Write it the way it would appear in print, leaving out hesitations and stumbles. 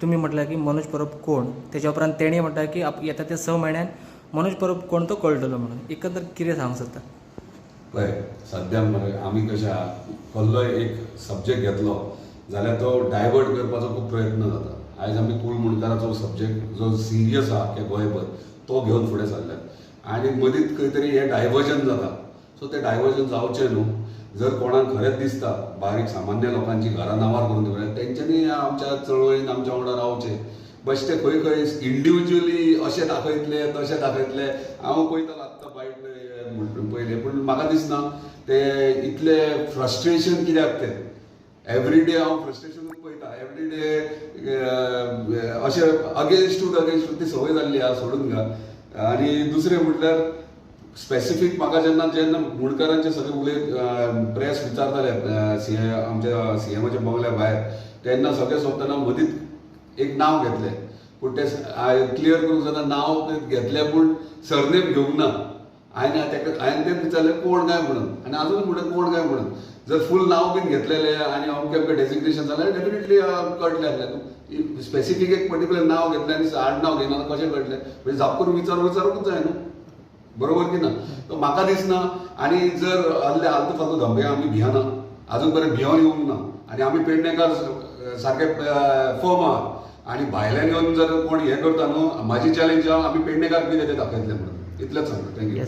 तुमी म्हटलें की मनोज परब कोण, तेच्या उपरांत तेणी म्हणटा की येता ते 6 म्हयन्यान मनोज परब कोण तो कळटलो म्हणून. एकंदर कितें सांगूंक सोदता? पळय, सद्या मरे आमी कशें आहा, कसलोय एक सब्जेक्ट घेतलो जाल्यार तो डायवर्ट करपाचो खूब प्रयत्न जाता. आयज आमी कूळ मुंडकाराचो सब्जेक्ट जो सिरियस आहा आख्या गोंयभर तो घेवन फुडें सरल्यात आनी मदींच खंय तरी हें डायवर्जन जाता. सो तें डायवर्जन जावचें न्हू. जर कोणाक खरेंच दिसता बारीक सामान्य लोकांची घरां नांवार करून दिवप, तेंच्यांनी आमच्या चळवळीन आमच्या वांगडा रावचें. बश्टे खंय खंय इंडिविज्युअली अशें दाखयतले तशें दाखयतले. हांव पळयतालो आत्तां बायट पयलें, पूण म्हाका दिसना ते इतले फ्रस्ट्रेशन कित्याक तें. एवरी डे हांव फ्रस्ट्रेशनूच पळयता, एवरी डे अशें अगेन्स्ट टू अगेन्स्ट टू, ती संवय जाल्ली आहा, सोडून घाल. आनी दुसरें म्हटल्यार स्पेसिफीक म्हाका जेन्ना जेन्ना मुंडकारांचे सगळे उलयत प्रेस विचारताले सी आमच्या सीएमाच्या बंगल्या भायर, तेन्ना सगळे सोंपतना मदींच एक नांव घेतलें, पूण तें क्लियर करूंक जाता नांव घेतलें पूण सरनेम घेवंक ना. हांवें ताका हांवें तें विचारलें कोण काय म्हणून, आनी अजून म्हणलें कोण काय म्हणून. जर फूल नांव बीन घेतलेलें आनी अमकें अमकें डेजिग्नेशन जाल्यार डेफिनेटली कळटलें आसलें. स्पेसिफीक एक पर्टिक्युलर नांव घेतलें आनी आडनांव घेना कशें कळटलें? म्हणजे जाप करून विचारूंकूच जाय न्हू, बरोबर की ना? तो म्हाका दिसना. आनी जर आहले आलतू फालतू धमके आमी भियना, आजून पर्यंत भियोन येवंक ना. आनी आमी पेडणेकार सारके फर्म आहा. आनी भायल्यान येवन जर कोण हें करता न्हू, म्हाजी चॅलेंज आहा, आमी पेडणेकार कितें तें दाखयतले म्हणून. इतलेंच सांगता. Thank you.